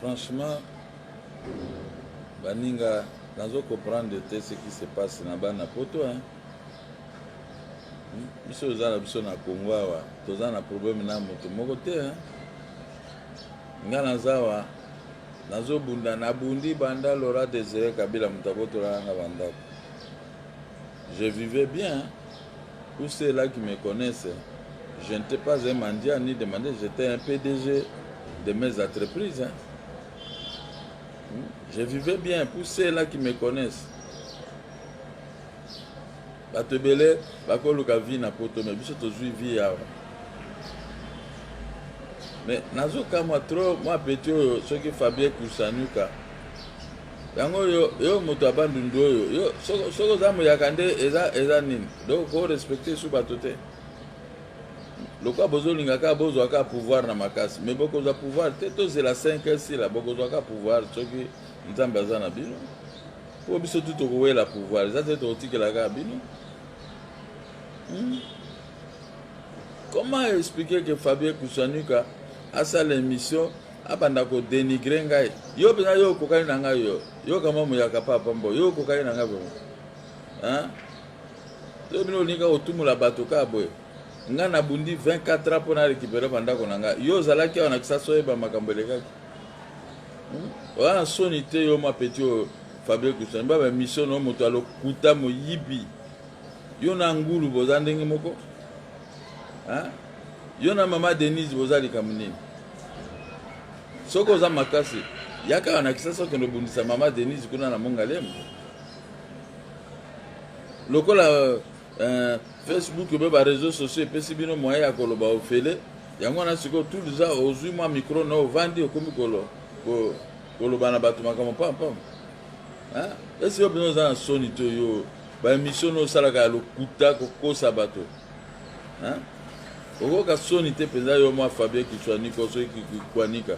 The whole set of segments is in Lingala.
Franchement, baninga, nazo comprendre te ce qui se passe na bana poto, hein. Biso toza na biso na Congo awa, toza na problème na moto moko te, hein. Nga naza awa, nazobunda, nabundi banda Laurent Désiré Kabila moto abotolaka nga bandako. Je vivais bien, hein. Pour ceux-là qui me connaissent, je n'étais pas un mendiant ni demandé, j'étais un PDG de mes entreprises, hein. Je vivais bien, pour ceux-là qui me connaissent. Bato ebele bakoluka vie na poto, mais biso tozwi vie awa. Mais nazokamwa trop mwa petit oyo soki Fabien Kusanuka. Yango yo, yo moto ya Bandundu oyo, yo soki oza moyaka nde eza nini? Donc ko respecter su bato te. Lokola bozolinga kaka bozwa kaka pouvoir na makasi, mais bokozwa pouvoir te, tozela 5 heures sila, bokozwa kaka pouvoir soki Nzambe aza na bino. Po biso tu tokowela pouvoir, eza te tokotikela kaka bino. Comment expliquer que Fabien Kusanuka asala émission abanda ko dénigrer ngai? Yo mpenza yo okokani na ngai yo. Yo kama moyaka papa mbo, yo okokani na ngai vraiment. Hein? Yo bino olinga kotumula bato kaka boye. Ngai nabundi 24 ans mpo na récupérer bandako na ngai. Yo ozalaki awa na Kisasa oyeba makambo elekaki. Oza na soni te yo mwa petit oyo Fabien Kusanuka, ba ba mission no moto alokuta moyibi. Yo na ngulu boza ndenge moko. Hein? Yo na mama Denise boza likambo nini? Soki oza makasi, yaka na Kisasa okende obundisa mama Denise kuna na Mongalema. Lokola Facebook be ba réseaux sociaux epesi bino moyen ya koloba ofele, yango wana sikoyo tout déjà ozwi mwa micro na ovandi okomi koloba na bato makambo pam pam. Hein? Esi yo bino oza na soni te yo ba émission no osalaka ya lokuta kokosa bato. Hein? Okoka soni te mpenza yo mwa Fabien Kiswaniko soki Kikwanika.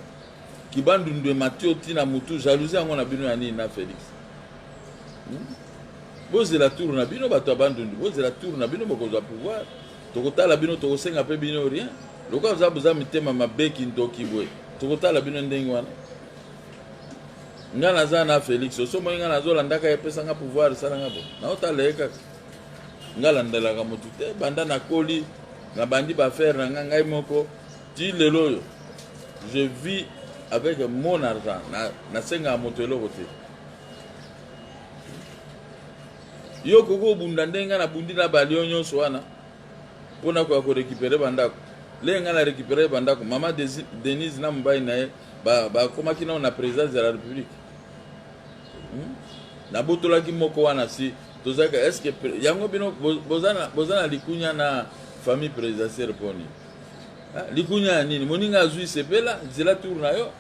Kibandundu emati yo tina mutu jalousie yango na bino ya nini na Felix? Bozela tour na bino bato ya Bandundu, bozela tour na bino bokozwa pouvoir. Tokotala bino, tokosenga pe bino rien. Lokola boza boza mitema mabe kindoki boye, tokotala bino ndenge wana. Nga naza na Felix, osomoi nga nazolandaka ye, pesa nga pouvoir, sala nga bo. Naotala ye kaka. Nga landelaka motu te, banda nakoli, nabandi ba affaire na nga ngai moko ti lelo oyo. Je vis avec mon argent, nasengaka moto eloko te. Yo okoki kobunda ndenge nga nabundi na ba lion nyonso wana mpo na koya korécupérer bandako. Ndenge nga na récupérer bandako, mama Denise na mobali na ye bakomaki nao na présidence de la République. Nabotolaki moko wana si tozalaki, est-ce que yango bino boza na likunya na famille présidentielle mpo nini? Likunya ya nini? Moninga azwi sepela, nzela tour na yo.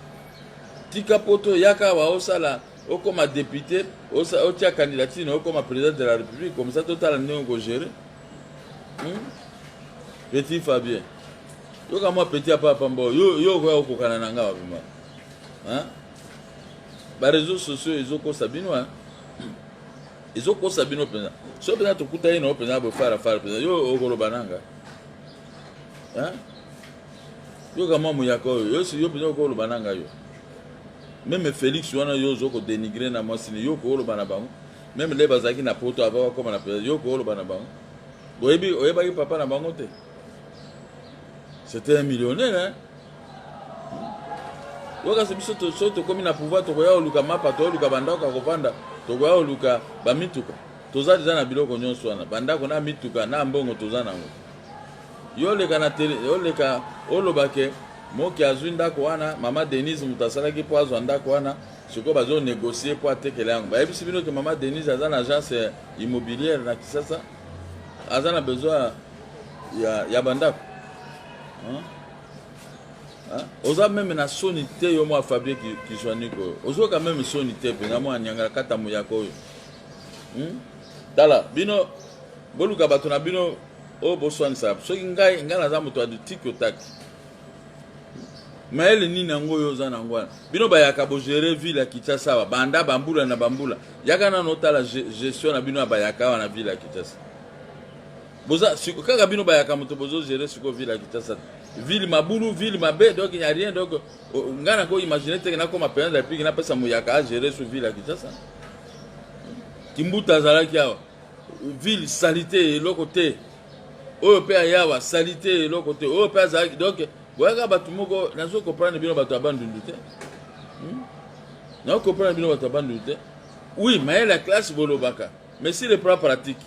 Tika poto yaka awa osala okoma député, otia candidature na okoma président de la République, comme ça totala ndenge oko gérer. Petit Fabien. Yoka mwa petit ya papa mbo, yo okoya kokokana na nga wapi mwa? Hein? Ba réseaux sociaux ezokosa bino, hein? Ezokosa bino mpenza. Soki mpenza tokutani na yo mpenza boye fara fara mpenza, yo okoloba na nga. Hein? Yoka mwa moyaka oyo, yo si yo mpenza okoloba na nga yo. Même Félix wana yo ozo ko dénigrer na mwasi ni yo okoloba na bango. Même le bazalaki na poto avant bakoma na président, yo okoloba na bango. Oyebi, oyebaki papa na bango te. C'était un millionnaire, hein? Yo kasi biso soki tokomi na pouvoir tokoya koluka mapa, toyoluka bandako ya kovanda, tokoya koluka bamituka. Toza deja na biloko nyonso wana, bandako na mituka na mbongo toza nango. Yo oleka na tele, oleka oloba ke Moki azwi ndako wana, mama Denise moto asalaki mpo azwa ndako wana, sikoyo bazo négocier mpo atekela yango. Bayebisi bino ke mama Denise aza na agence immobilière na Kisasa, aza na besoin ya bandako. Hein? Hein? Oza meme na soni te yo mwa Fabien Kiswaniko oyo. Ozoka meme soni te mpenza mwa nyangala kata moyaka oyo. Tala bino boluka bato na bino oyo boswanisaka. Soki ngai naza moto ya tiki otaki. Mayele nini yango oyo oza nango wana? Bino bayaka bo gérer ville ya Kinshasa awa banda bambula na bambula. Yaka nano otala gestion na bino ya bayaka awa na ville ya Kinshasa. Boza kaka bino bayaka moto bozo gérer sikoyo ville ya Kinshasa. Ville mabulu, ville mabe, donc il n'y a rien donc ngai nako imaginer te nakoma président de la République napesa muyaka a gérer su ville ya Kinshasa. Kimbuta azalaki awa. Ville salité eloko te. Oyo pe ayawa salité eloko te. Oyo pe azalaki donc boyaka bato moko nazo comprendre bino bato ya Bandundu te. Nazo comprendre bino bato ya Bandundu te. Oui, mayele ya classe bolobaka. Mais sur le plan pratique,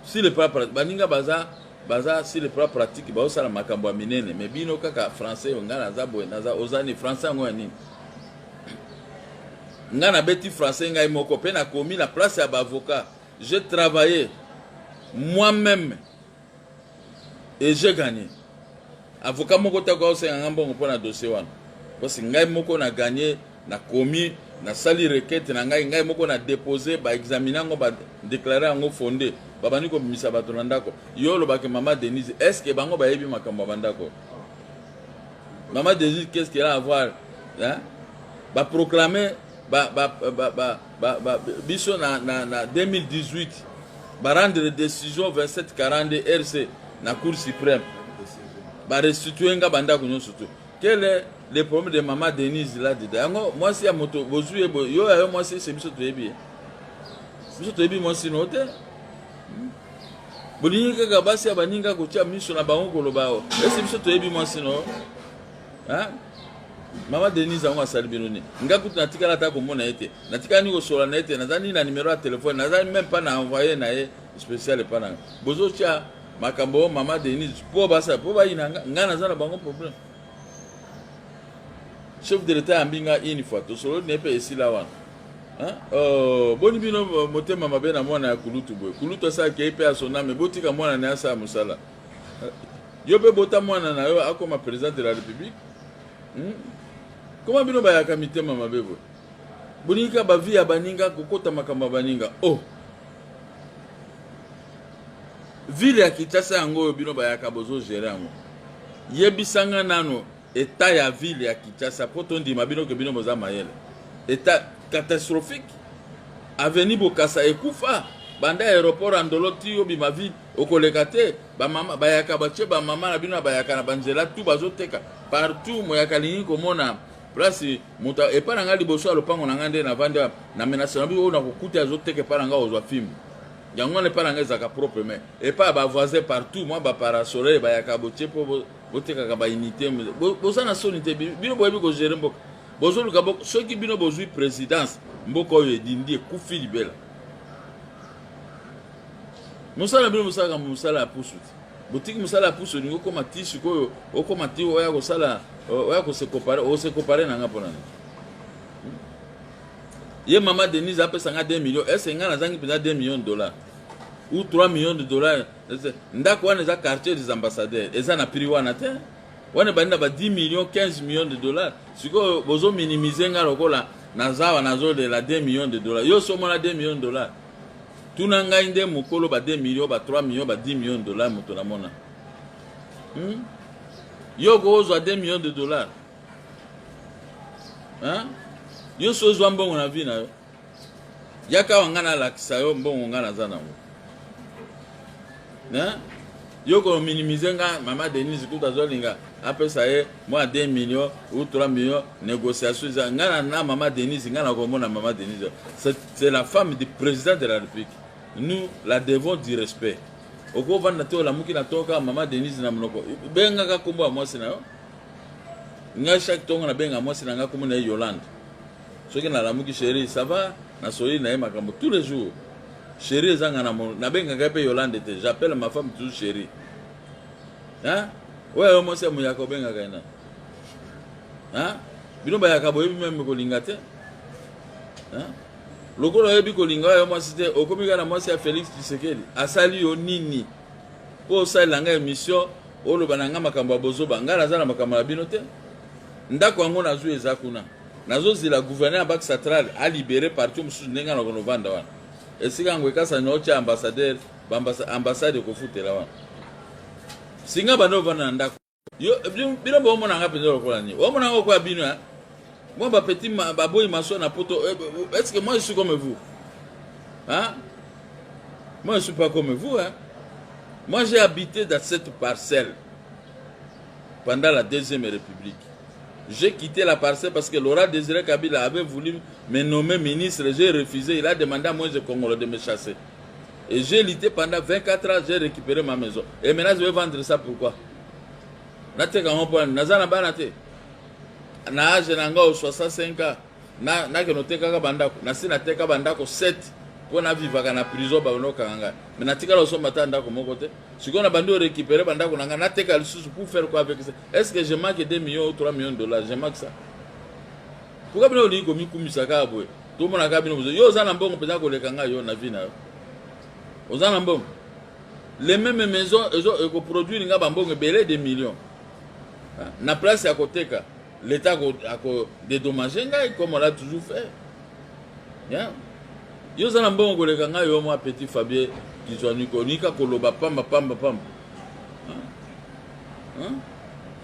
sur le plan pratique, baninga baza baza sur le plan pratique baosala makambo ya minene, mais bino kaka français nga naza boye naza oza ni français yango ya nini? Nga nabeti français ngai moko pe nakomi na place ya ba avocat. J'ai travaillé moi-même et j'ai gagné. Avocat moko te akoka kosenga nga mbongo mpo na dossier wana. Parce ngai moko na gagné, na komi, na sali requête na ngai, ngai moko na déposer, ba examiner yango, ba déclarer yango fondé. Babandi kobimisa bato na ndako. Yo olobaki Mama Denise, est-ce que bango bayebi makambo ya bandako? Mama Denise, qu'est-ce qu'elle a à voir? Hein? Ba proclamer ba, ba, ba, ba, ba, ba, biso na, na, na 2018 ba rendre décision 2742 RC na Cour suprême ba restituer nga bandako nyonso tout. Quel est le problème de Mama Denise là dedans? Yango mwasi ya moto bozui ye yo ya yo mwasi se biso toyebi ye. Biso toyebi mwasi no te. Bolingi kaka basi ya baninga kotia miso na bango koloba o. Ese biso toyebi mwasi no. Hein? Mama Denise yango asali bino nini? Nga kutu natikala ata komona ye te. Natikala ni kosola na ye te. Naza ni na numero ya telefone. Naza même pas na envoyer na ye spécial epa na nga. Bozotia makambo oyo Mama Denise po basala po bayina nga. Nga naza na bango problème. Chef de l'État ayambi nga une fois. Tosololi na ye mpe esila wana. Hein? Oh, boni bino motema mabe na mwana ya kulutu boye. Kulutu asalaki ye mpe asoname. Botika mwana na ye asala mosala. Yo pe bota mwana na yo akoma president de la republique. Hmm? Comment bino bayaka mitema mabe boye? Bolingi kaka ba vie ya baninga kokota makambo ya baninga. Oh. Ville ya Kinshasa yango oyo bino bayaka bozo gérer yango. Yebisa nga nano etat ya ville ya Kinshasa po tondima bino ke bino boza mayele. Etat catastrophique. Avenue Bokassa ekufa banda aéroport ya Ndolo ti obima ville okoleka te. Ba mama bayaka batie ba mama na bino na bayaka na banzela tout bazoteka partout moyaka alingi komona place moto epai na ngai liboso ya lopango na ngai nde navandi na menase na biso oyo nakokuta azoteka epai na ngai ozwa fimbu yango wana epai na ngai ezalaka propre mais epai ya bavoisin partout mwa baparasoleil bayaka botie mpo botekaka baunité boza na soni te bino boyebi kogere mboka bozoluka soki bino bozwi présidence mboka oyo edindi ekufi libela Mosala bino bosalaka mosala ya pusu te. Botiki mosala ya pusu olingi okoma ti sikoyo okoma ti oya kosala oya kose comparer ose comparer na nga pona nini? Hmm? Ye mama Denise apesa nga 2 millions, est-ce nga nazangi mpenza 2 millions de dollars ou 3 millions de dollars? Ndako wana eza quartier des ambassadeurs, eza na prix wana te. Wana ebandi na ba 10 millions, 15 millions de dollars. Sikoyo bozo minimiser nga lokola nazawa nazolela 2 millions de dollars. Yo somona 2 millions de dollars. Tuna ngai nde mokolo ba 2 millions, ba 3 millions, ba 10 millions de dollars moto na mona. Hmm? Yo kozwa 2 millions de dollars. Hein? Yo so ozwa mbongo na vie na yo. Yaka wa ngai nalakisa yo mbongo ngai naza nango. Hein? Yo ko minimiser nga mama Denise kutu azolinga apesa ye mwa 2 millions ou 3 millions négociation eza nga na, na mama Denise nga na komona mama Denise c'est la femme du président de la République nous la devons du respect okovanda te olamuki na toka mama Denise na monoko bengaka kombo ya mwasi na yo ngai chaque tongo nabenga mwasi na ngai kombo na ye Yolande soki nalamuki chérie ça va nasoli na ye makambo tous les jours Cherie eza nga na nabengaka ye pe Yolande te j'appelle ma femme toujours cherie hein oyo yo mwasi ya muyaka obengaka ye nani hein bino bayaka boyebi meme kolinga te hein lokola oyebi kolinga oyo mwasi te okomi kaka na mwasi ya Felix Tshisekedi asali yo nini mpo osalela nga émission oloba na nga makambo ya bozoba ngai naza na makambo na bino te ndako yango nazwi eza kuna Nazozela gouverneur ya banque centrale a libere partie mosusu ndenge na konovanda wana esika yango ekasa na otya ambassadeur ambassade ekofutela wana singa banda ovanda na ndako yo bino bomona nga mpenza lokola nini omona nga lokola bino ya moi ba petit baboyi maso na poto eh, est ce que moi je suis comme vous hein? Moi, je ne suis pas comme vous. Hein. Moi, j'ai habité dans cette parcelle pendant la Deuxième République. J'ai quitté la parcelle parce que Laurent Désiré Kabila avait voulu me nommer ministre. J'ai refusé. Il a demandé à moi, je Congolais, de me chasser. Et j'ai lutté pendant 24 ans, j'ai récupéré ma maison. Et maintenant, je vais vendre ça pourquoi? Nateka yango mpo naza na bana te. Na âge na nga 65 ans, nakende otekaka bandako. Nasi nateka bandako 7 mpo navivaka na prison, banokanga ngai. Mais natikala osomba ata ndako moko te. Sikoyo na bandi orécupérer bandako na ngai, nateka lisusu pour faire quoi avec ça? Est ce que je manque 2 millions ou 3 millions de dollars? Je manque ça? Pourquoi bino olingi komikumisa kaka boye? Tomona kaka bino bozo. Yo oza na mbongo mpenza koleka ngai? Yo na vie na yo oza na mbongo? Les mêmes maisons ezo ekoproduire nga bambongo ebele, des millions. Na place ya koteka, l'État akodédommager ngai comme on l'a toujours fait, yeah. Yo oza na mbongo koleka ngai? Yo mwa petit Fabien Kizwaniko, olingi koloba pamba pamba pamba.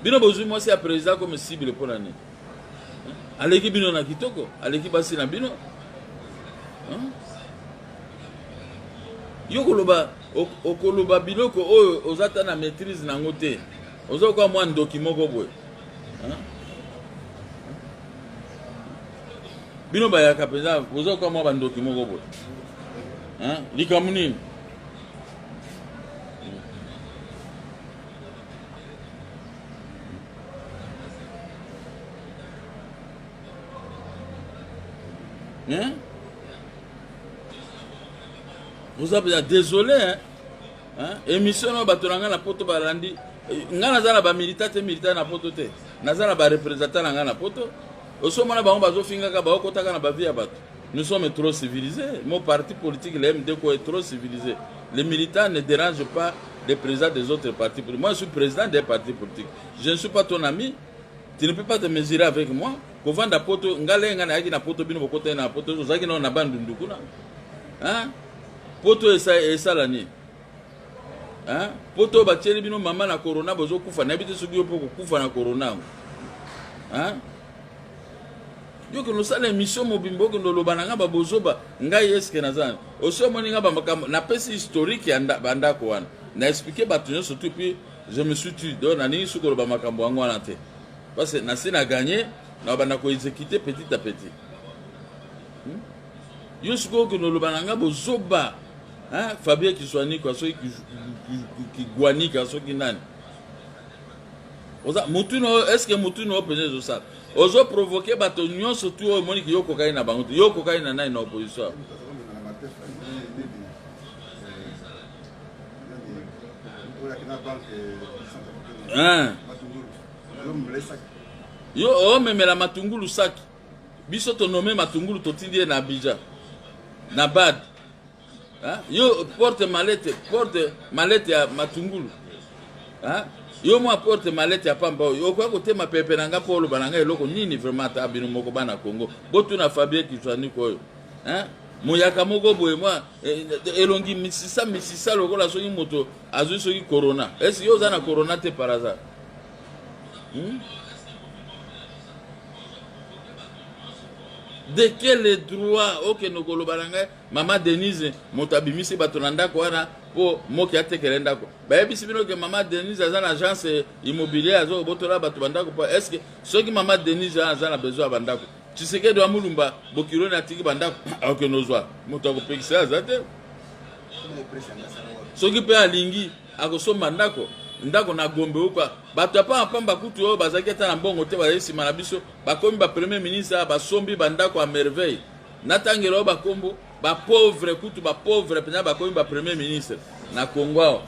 Bino bozwi mwasi ya président comme cible mpo na nini? Aleki bino na kitoko, aleki basi na bino. Yo koloba, okoloba biloko oyo oza ta na maîtrise nango te. Oza koka mwa ndoki moko boye. Bino bayaka mpenza, boza koka mwa bandoki moko boye. Likambo nini? Hein? Oza mpenza désolé, hein? Hein? Émission oyo, bato na ngai na Poto balandi ngai. Naza na bamilitaire te, militaire na Poto te. Naza na bareprésentant na ngai na Poto. Osomona bango bazofingaka, baokotaka na bavie ya bato. Nous sommes trop civilisés. Mon parti politique, le MDCO, est trop civilisé. Les militants ne dérangent pas les présidents des autres partis politiques. Moi, je suis président des partis politiques. Je ne suis pas ton ami. Tu ne peux pas te mesurer avec moi. Kovanda Poto, ngale nga nayaki na Poto, bino bokota na Poto, ozalaki nao na Bandundu kuna. Hein? Poto esala nini? Hein? Poto batieli bino mama na corona, bozokufa. Nayebi te soki yo mpo kokufa na corona yango. Hein? Yo okende osala émission mobimba, okende oloba na ngai babozoba. Ngai eske naza osi omoni ngai bamakambo napesi historique ya bandako wana, na expliquer bato nyonso tout, puis je me suis tu. Donc nalingi soki koloba makambo yango wana te, parce que nasi na gagné, na banda koexécuter petit à petit. Yo sikoyo okende oloba na ngai bozoba. Fabien Kiswanika, soki Kigwanika, soki nani, oza mutu na oyo. Est-ce mutu na oyo mpenza ezosala? Ozoprovoquer bato nyonso tu oyo omoniki yo okokani na bango te. Yo okokani na nani na opposition? Hein? Yo omemela Matungulu saki. Biso tonome Matungulu, totindi ye na Abidjan na Bad. Yo porte mallette, porte mallette ya Matungulu. Yo mwa porte mallette ya pamba oyo okoya kotema pepe na nga mpo oloba na ngai eloko nini? Vraiment, ata bino moko bana Congo, botuna Fabien Kiswaniko oyo. Moyaka moko boye, mwa elongi misisa misisa lokola soki moto azwi soki corona. Esi yo oza na corona te par hasard? De quel droit okende koloba na ngai mama Denise moto abimisi bato na ndako wana mpo moki atekele ndako? Bayebisi bino ke mama Denise aza na agence immobilier, aza kobotola bato bandako mpo est-ce soki mama Denise aza na besoin ya bandako, Tshisekedi wa Mulumba bokiloni atiki bandako, akokende ozwa, moto akopekisa aza te. Soki mpe alingi, akosomba ndako, ndako na Gombe uka. Bato ya pamba pamba kutu oyo bazalaki ata na mbongo te, bazali nsima na biso, bakomi bapremier ministre, basombi bandako ya merveille. Natangela oyo bakombo bapauvre kutu, bapauvre mpenza bakomi bapremier ministre na Congo awa.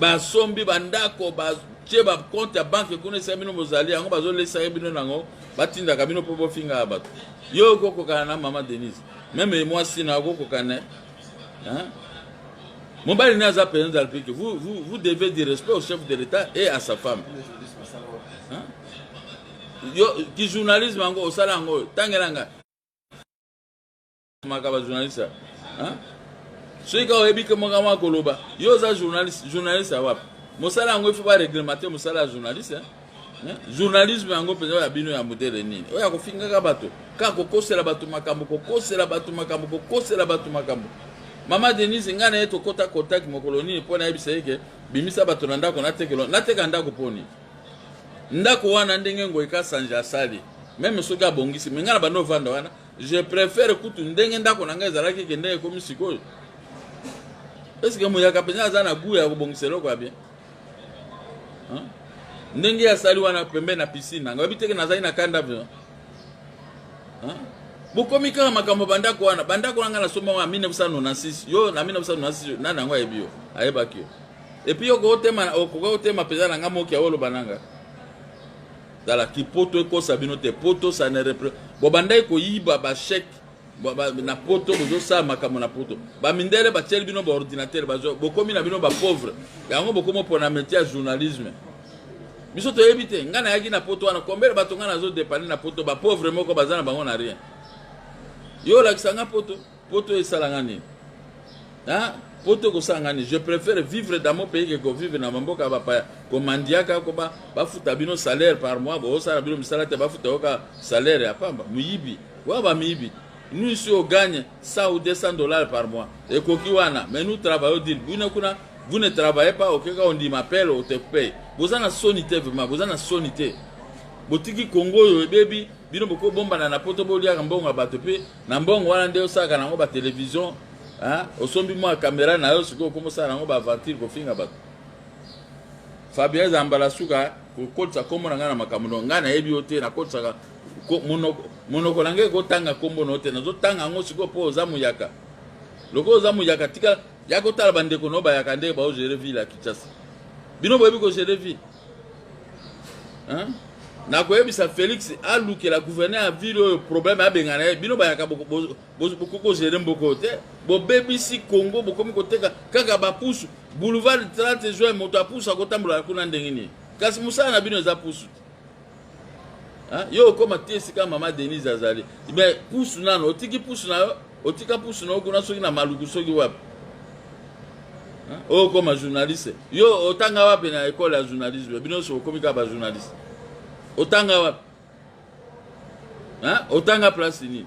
Basombi bandako, batie bacompte ya banque kuna. Esika bino bozali yango, bazolesaka bino nango, batindaka bino mpo bofingaka bato. Yo okokokana na mama Denise? Même mwasi na okokokana? Mobali ne aza président de la République. Vous, vous, vous devez du respect au chef de l'État et à sa femme, hein? Yo ki journalisme yango osala yango oyo, tangela ngai maka bajournaliste. Soki kaka oyebi ke moko mwa koloba, yo oza journaliste, journaliste ya wapi? Mosala yango, il faut baréglementer mosala ya journaliste, hein? Journalisme yango mpenza oyo ya bino ya modèle nini? Oyo ya kofingaka bato, kaka kokosela bato makambo, kokosela bato makambo, kokosela bato makambo. Mama Denise, ngai na ye tokota contact mokolo nini mpo nayebisa ye ke bimisa bato na ndako, natekelo nateka ndako mpo nini? Ndako wana ndenge Ngoyi Kasanji asali, meme soki abongisi me ngai na bando ovanda wana, je préfère kutu ndenge ndako na ngai ezalaki ke ndenge ekomi sikoyo. Eske moyaka mpenza aza na gout ya kobongisa eloko ya bien? Ndenge asali wana pembeni na piscine na ngai, oyebi teke nazali na kanda mpenza. Bokomi kaka makambo bandako wana, bandako wana ngai nasomba yango na 1996. Yo na 1996 nani yango ayebi yo? Ayebaki yo? Epuis yo okotema, okoka kotema mpenza na ngai moki oloba na ngai. Tala kipoto ekosa bino te, poto ça ne repre bobandaki koyiba bachèque na poto, bozosala makambo na poto, bamindele batieli bino baordinateur, bokomi na bino bapauvre, yango bokomi opona métier ya journalisme. Biso toyebi te. Ngai nayaki na poto wana, combien bato ngai nazodepane na poto, bapauvre moko baza na bango na rien. Yo olakisa nga poto, poto esala nga nini? Poto ekosala nga nini? Je préfère vivre dans mon pays que kovivre na bamboka ya bapaya, komandiaka ko bafuta bino salaire par mois, bosala bino misala te, bafuta yoka salaire ya pamba. Moyibi wana, bamiyibi. Nous ici, on gagne 100 ou 200 $ par mois, ekoki wana, mais nous travaillons dur. Bino kuna, vous ne travaillez pas, okeka ondima appel, on te paye. Boza na soni te, vraiment, boza na soni te. Botiki Kongo oyo ebebi, bino bokobombana na poto, boliaka mbongo ya bato, mpe na mbongo wana nde osalaka nango batelevizio, osombi mwa kamera na yo, sikoyo okoma osala nango baaventure, kofinga bato. Fabien, eza mbala suka kokotisa nkombo na ngai na makambo no. Ngai nayebi yo te, nakotisaka monoko na ngai ekotanga nkombo na yo te. Nazotanga yango sikoyo mpo oza moyaka. Lokola oza moyaka, tika ya kotala bandeko na yo bayaka ndenge baogérer ville ya Kinshasa. Bino boyebi kogérer ville? Nakoyebisa Félix alukela gouverneur ya ville oyo problème, abengana ye. Bino bayaka, bokoki kogérer mboka oyo te. Bobebisi Congo, bokomi koteka kaka bapusu. Boulevard 30 juin, moto apusu akotambola kuna ndenge nini? Kasi mosala na bino eza pusu te. Yo okóma te esika mama Denise azali, mais pusu nano otiki pusu na yo, otika pusu na yo kuna, soki na Maluku, soki wapi. Oyo okóma journaliste, yo otanga wapi na ekole ya journalisme? Bino nyonso okomi kaka bajournaliste. Otanga wapi? Otanga place nini?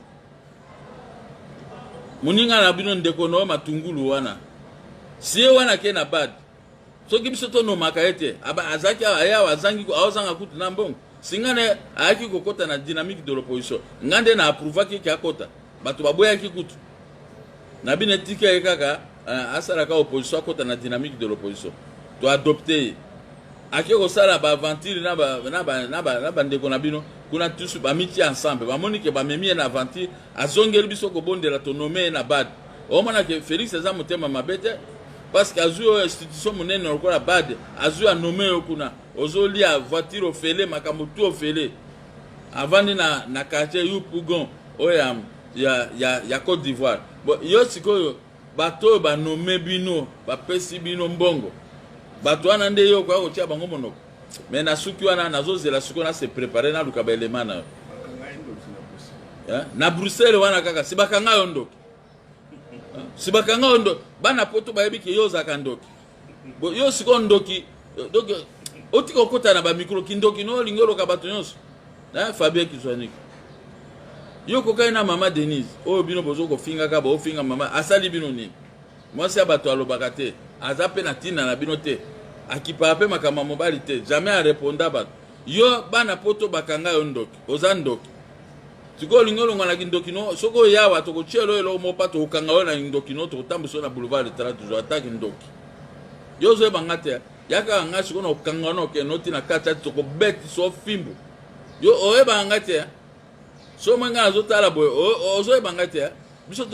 Moninga na bino, ndeko na yo Matungulu wana, sie wana ke na bad, soki biso tonomaka ye te, azalaki aye awa, azangi, aozanga kutu na mbongo. Singa na ayaki kokɔta na dynamique de l'opposition, nga nde na approuvaki ke akɔta. Bato baboyaki kutu na bino, etika ye kaka asalaka opposition, akɔta na dynamique de l'opposition, toadopte ye. Ake kosala baaventure na bandeko na bino kuna, tusu bamiti ensemble, bamoni ke bamemi ye na aventure, azongeli biso kobondela, tonome ye na bad. Omona ke Félix aza motema mabe te, parce que azwi oyo institution monene lokola bad, azwi anome yo kuna, ozolia voiture ofele, makambo tu ofele. Avandi na quartier Yopougon oyo ya Côte d'Ivoire. Bon, yo sikoyo, bato oyo banome bino, bapesi bino mbongo, bato wana nde yo okoya kotia bango monoko? Me na suki wana, nazozela sikoyo na se prépare, naluka baelema na yo na Bruxelles wana kaka. Si bakanga yo ndoki, si bakanga yo ndoki, bana poto bayebi ke yo ozalaka ndoki. Yo sikoyo ndoki, donc otika okota na bamikro kindoki no, olingi oloka bato nyonso. Fabien Kizwaniki, yo kokaki na mama Denise oyo bino bozo kofingaka, bofinga mama, asali bino nini? Mwasi ya bato alobaka te, aza mpe na ntina na bino te, akipaka mpe makambo ya mobali te, jamais areponda bato. Yo bana poto bakanga yo ndoki, oza ndoki. Sikoyo olingi olongwa na kindoki no, soki oyawa tokotiela oyo eloko moko mpa, tokokanga oyo na kindoki no, tokotambwisa oyo na boulevard de 30 toujours. Ata kindoki yo ozoyeba nga te, yaka nga sikoyo na kokanga wana, okende oti na kati ati, tokobeti so fimbu. Yo oyebaka nga te, so moi ngai nazotala boye, ozoyeba nga te. Biso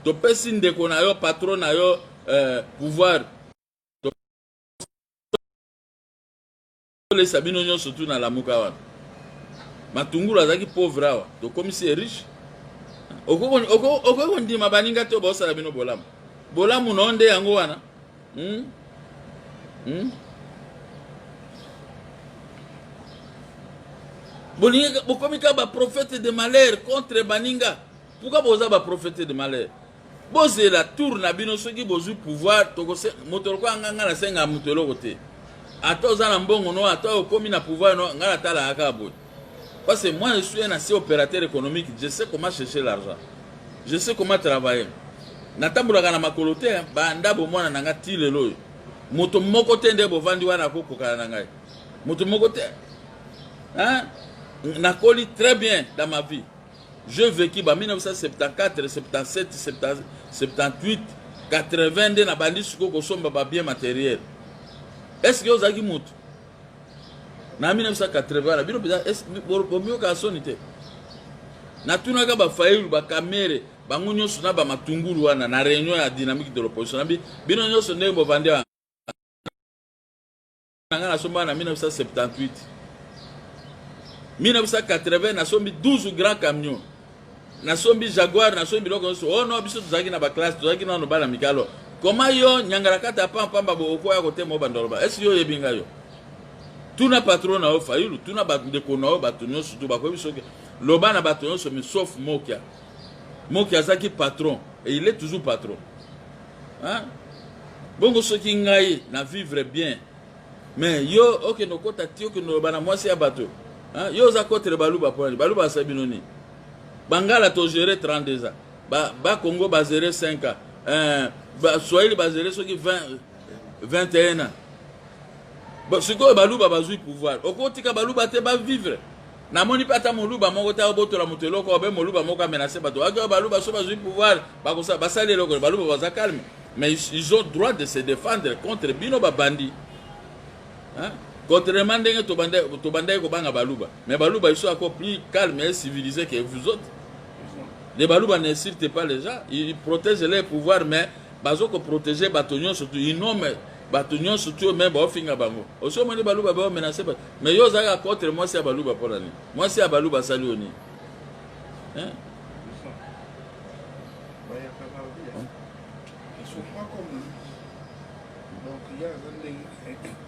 topesi ndeko na yo, patron na yo, pouvoir, tolesa bino nyonso tu na Lamuka wana. Matungulu azalaki pauvre, awa tokomisi ye riche. Okoki kondima baninga te, baosala bino bolamu, bolamu na yo nde yango wana, Bolingi bokomi kaka baprophète de malheur contre baninga. Pourquoi boza baprophète de malheur? Bozela tour na bino soki bozwi pouvoir. Moto lokola nga, nga nasenga moto eloko te. Ata oza na mbongo no, ata okomi na pouvoir no, nga natalaka kaka boye, parce que moi, je suis un ancien opérateur économique, je sais comment chercher l'argent, je sais comment travailler. Natambolaka na makolo te banda bomwana na ngai ti lelo oyo. Moto moko te nde bovandi wana akokokana na ngai. Moto moko te. Hein? Nakoli très bien dans ma vie. J'ai vécu ba 1974, 77, 78, 80 nde nabandi sikoyo kosomba ba bien matériel. Est-ce que ozalaki moto? Na 1980 wana bino mpenza bomiyokaka soni te? Natunaka ba Fayulu, ba Kamere, bango nyonso na ba Matungulu wana na réunion ya dynamique de l'opposition. Nabi bino nyonso ndenge bovandi wana na ngai nasomba na 1978 1980 nasombi 12 grands camions nasombi jaguar nasombi biloko nyonso oh no biso tozalaki na baklasse tozalaki nano bana mikalo koma yo nyangalakata ya pampamba bo okoya kotema obanda oloba esi yo oyebi ngai yo tuna patron na yo fayulu tuna bandeko na yo bato nyonso tu bakoyebi soki loba na bato nyonso mais sauf mokia mokia azalaki patron et il est toujours patron hein? Bongo soki ngai na vivre bien mais yo okende okota ti okende oloba na mwasi ya bato hein? Yo oza contre baluba mpo nani? Baluba basali bino nini? Bangala to gérer 32 ans, ba, ba Congo ba gérer 5 ans, eh, ba Swahili ba gérer soki 20, 21 ans. Bon, sikoyo baluba bazwi pouvoir, okotika baluba te ba vivre. Namoni mpe ata moluba moko te abotola moto eloko obe moluba moko amenace bato ake baluba so bazwi pouvoir bakosa basali eloko. Baluba baza calme, mais ils ont droit de se défendre contre bino babandi, hein? Contrairement ndenge tobandaki kobanga baluba, mais baluba, ils sont encore plus calmes et civilisés que vous autres. Les baluba n'insultent pas les gens, ils protègent leur pouvoir, mais bazo koprotéger bato nyonso tu, ils nomment bato nyonso tu, me baofinga bango. Osi omoni baluba baomenace bato? Mais yo ozalaka contre mwasi ya baluba mpo na nini? Mwasi ya baluba asali yo nini, hein? Bayaka babi, ils sont pas comme lui. Donc ye aza ndenge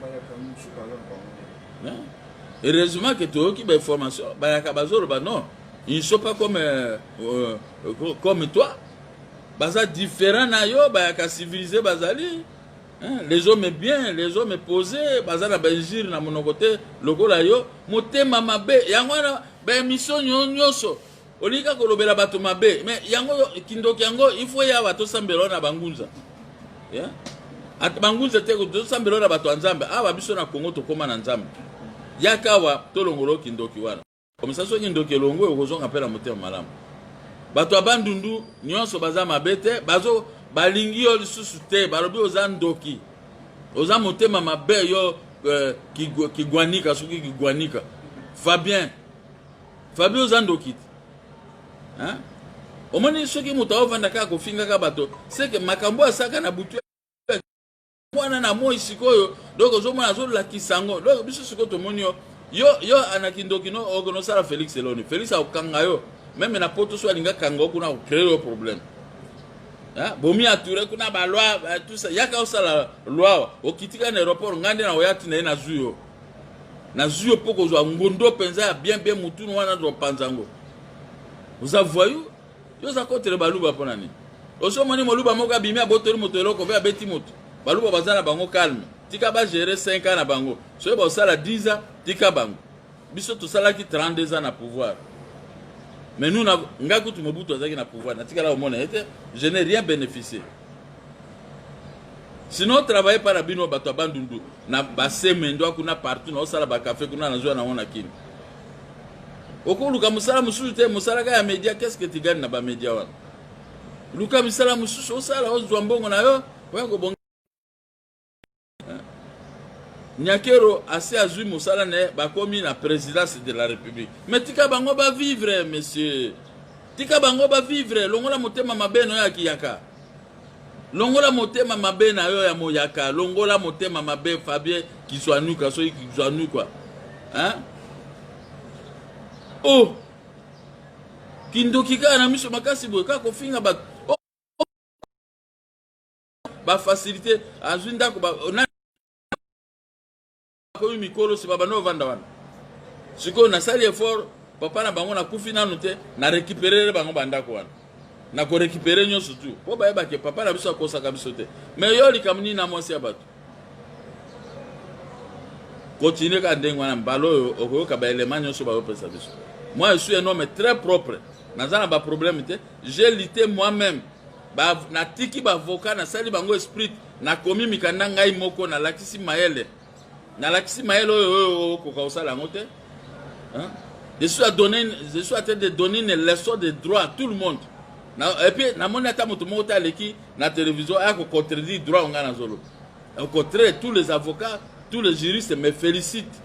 bayaka mosusu baza na bango te. Hein? Heureusement que toyoki bainformation bayaka bazoloba non, ils ne sont pas comme toi, baza différent na yo. Bayaka civilisé bazali, hein? Les hommes bien, les hommes posés, baza na bainjure na monoko te lokola yo, motema mabe. Yango wana baémission nyonso olingi kaka kolobela bato mabe, mais yango kindoki yango il faut yawa tosambela na bangunza, yeah? Ata bangunza te, tosambela na bato ya Nzambe. Awa biso na Kongo tokóma na Nzambe. Yaka awa tolongola kindoki wana. Komisa soki ndoki elongo, okozonga mpe na motema malamu. Bato ya Bandundu nyonso baza mabe te, bazo balingi yo lisusu te. Balobi oza ndoki, oza motema mabe yo, Kigwanika, soki Kigwanika Fabien, Fabien oza ndoki te, hein? Omoni soki moto aovanda kaka kofingaka bato, seke makambo asaka na butu wana na moi sikoyo. Donc ozomona azolakisa yango. Donc biso sikoyo tomoni yo yo yo na kindoki no okonosala Félix eloni. Félix akokanga yo même na poto. So alinga kanga yo kuna, akocréer yo problème. Bomi ature kuna baloi, tout ça. Yaka osala loi. Okitika na aéroport, ngai nde na oya ntina ye, nazwi yo, nazwi yo mpo kozwa ngondo mpenza ya bien bien. Mutunu wana topanza yango. Oza voyou yo, oza contre baluba mpo na nini? Osomoni moluba moko abimi abotoli moto eloko mpe abeti moto? Baluba baza na bango calme. Tika bagérer 5 ans na bango, soki basala 10 ans, tika bango. Biso tosalaki 32 ans na pouvoir, mais nous na ngai kutu Mobutu azalaki na pouvoir, natikala komona ye te, je n'ai rien bénéficié. Sinon travailler par na bino bato ya Bandundu na basemendo kuna partout, naosala bacafé kuna, nazwa nango na Kini. Okoluka mosala mosusu te, mosala kaka ya média? Qu'est ce que tu gagnes na bamédia wana? Luka misala mosusu osala, ozwa mbongo na yo, oya kobonga. Nyakero asi azwi mosala na ye, bakomi na présidence de la République, mais tika bango bavivre, monsieur, tika bango bavivre. Longola motema mabe na yo ya kiyaka, longola motema mabe na yo ya moyaka, longola motema mabe. Fabien Kizwanuka, soki Kizwanuka, hein? Oh, kindoki kaka na miso makasi boye, kaka kofinga bato. Oh, bafacilité azwi ndako akomi mikolo nsima bando ovanda wana. Sikoyo nasali effort, papa na bango nakufi nanu te, na récupérer bango bandako wana, na korécupérer nyonso tu mpo bayebake papa na biso akosaka biso te. Mais yo likambo nini na mwasi ya bato? Continue kaka ndenge wana. Mbala oyo okoyoka baélément nyonso bayopesa biso. Moi, je suis un homme très propre, naza na baproblème te. J'ai lutté moi-même. Ba, natiki bavoka, nasali bango esprit, nakomi mikanda ngai moko, nalakisi mayele, nalakisi mayele oyo oyo okoka kosala yango te. Hein? Je suis à donner, je suis en train de donner une leçon de droit à tout le monde. Na, et puis namoni ata moto moko te aleki na télévision aya kocontredire droit ngai nazoloba. Au contraire, tous les avocats, tous les juristes me félicitent.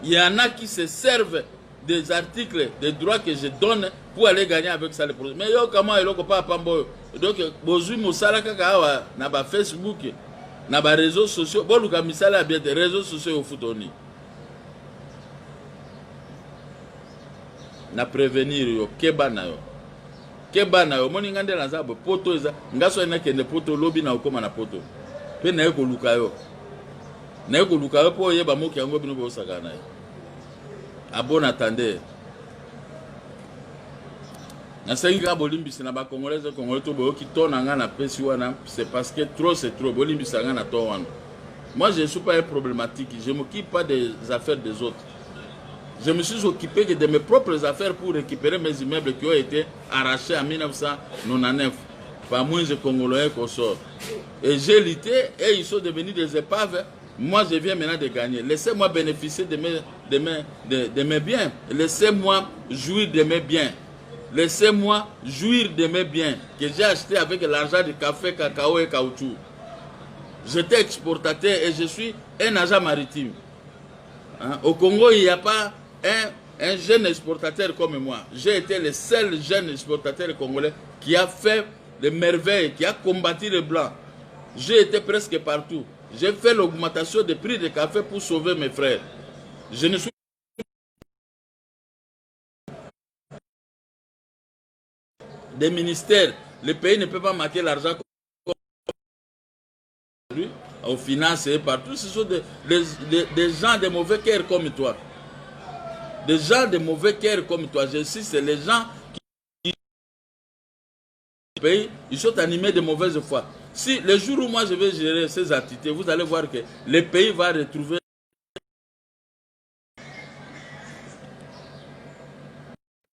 Il y en a qui se servent des articles de droit que je donne pour aller gagner avec ça le projet. Mais yo comment eloko pa pambo donc bozui mosala kaka awa na ba Facebook na ba réseaux sociaux boluka misala ya bien te réseaux sociaux ofuta oni na prévenir yo keba na yo keba na yo omoni nga nde naza boye poto eza nga soki nakende poto lobi na okoma na poto mpe naye koluka yo naye koluka yo mpo oyeba moki yango bino bosakana na ye A bon attendeur. Nasengi kaka bolimbisi na ba congolais et congolais to boyoki to na nga na pesi wana c'est parce que trop c'est trop bolimbisa nga na to wana. Moi je ne suis pas un problématique, je m'occupe pas des affaires des autres. Je me suis occupé que de mes propres affaires pour récupérer mes immeubles qui ont été arrachés en 1999 par Mwenze Congolais consort. Et j'ai lutté et ils sont devenus des épaves. Moi, je viens maintenant de gagner. Laissez-moi bénéficier de mes, de mes, de, de mes biens. Laissez-moi jouir de mes biens. Laissez-moi jouir de mes biens que j'ai acheté avec l'argent du café, cacao et caoutchouc. J'étais exportateur et je suis un agent maritime. Hein? Au Congo, il n'y a pas un, un jeune exportateur comme moi. J'ai été le seul jeune exportateur congolais qui a fait des merveilles, qui a combattu les Blancs. J'ai été presque partout. J'ai fait l'augmentation des prix des cafés pour sauver mes frères. Je ne suis des ministères. Le pays ne peut pas manquer l'argent aux finances et partout. Ce sont des, des, des, gens de mauvais cœur comme toi. Des gens de mauvais cœur comme toi. Je sais, c'est les gens qui pays, ils sont animés de mauvaise foi. Si le jour où moi je vais gérer ces entités, vous allez voir que le pays va retrouver